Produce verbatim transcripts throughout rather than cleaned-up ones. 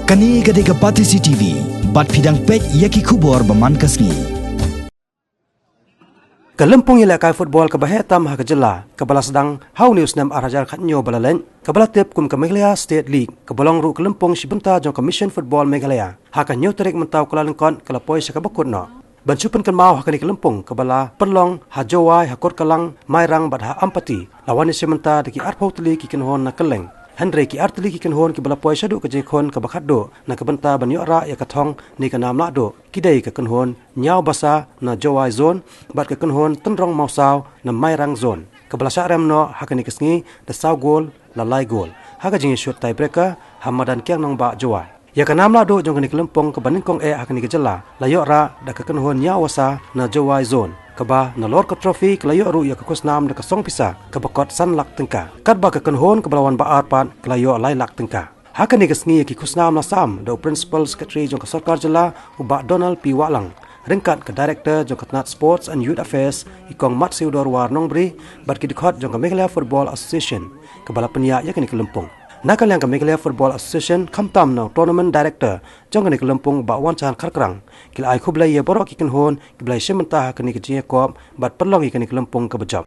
Kane ka dei ka Batesi T V, bad phi dang peit ïa ki khubor ba man ka sngi. Ka lympung ïalehkai football kaba heh tam ha ka jylla, kaba la sdang ha une u snem ar hajar khathynñiew ba la leit, kaba la tip kum ka Meghalaya State League, kaba long ruh ka lympung shi bynta jong ka Mission Football Meghalaya, ha ka hynñiew tarik mynta u Kyllalyngkot ka la poi sha kaba kut noh. Ban shu pynkynmaw, ha kane ka lympung kaba la pynlong ha Jowai, ha Kurkalang, Mairang bad ha Ampati, la wan ïashim bynta da ki arphew tylli ki kynhun na kylleng. Hynrei ki ar tylli ki kynhun kiba la poi shaduh ka jingkhun kaba khatduh na ka bynta ban ïoh rah ïa ka thong ne ka nam lahduh, ki dei ka kynhun Ñiawbasa na Jowai Zone bad ka kynhun Tynrong Mawsaw na Mairang Zone, kaba la shah rem noh ha kane ka sngi da saw gol la lai gol ha ka jingïashut tiebreaker ha madan Kiang Nangbah, Jowai. Ïa ka nam lahduh jong kane ka lympung kaba nyngkong eh ha kane ka jylla la ïoh rah da ka kynhun Ñiawbasa na Jowai Zone, kaba nalor ka trophy ka la ïoh ruh ïa ka khusnam da ka song pisa kaba kot san lak tyngka, katba ka kynhun kaba la wan ba ar pat ka la ïoh lai lak tyngka. Ha kane ka sngi ïa ki khusnam la sam da u Principal Secretary jong ka Sorkar Jylla, u Bah Donald P Wahlang, ryngkat ka Director jong ka tnat Sports and Youth Affairs, i Kong Matsiewdor War Nongbri, bad ki dkhot jong ka Meghalaya Football Association, kaba la pynïaid ïa kane ka lympung. Na ka liang ka Meghalaya Football Association, khamtam na u Tournament Director jong kane ka lympung, Bah Wanchar Kharkrang, ki la ai khublei ïa baroh ki kynhun kiba la ïashim bynta ha kane ka jingïakop bad pynlong ïa kane ka lympung kaba jop.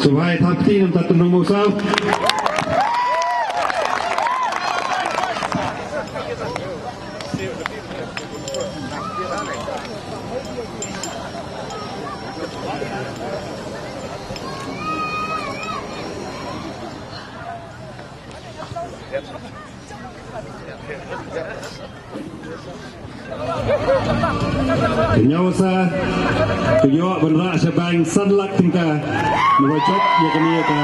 Sngewbha ai thap kti namar Tynrong Mawsaw. Ka Ñiawbasa ka ïoh ban rah shabaeng san lak tyngka. Naba jop ïa kane ka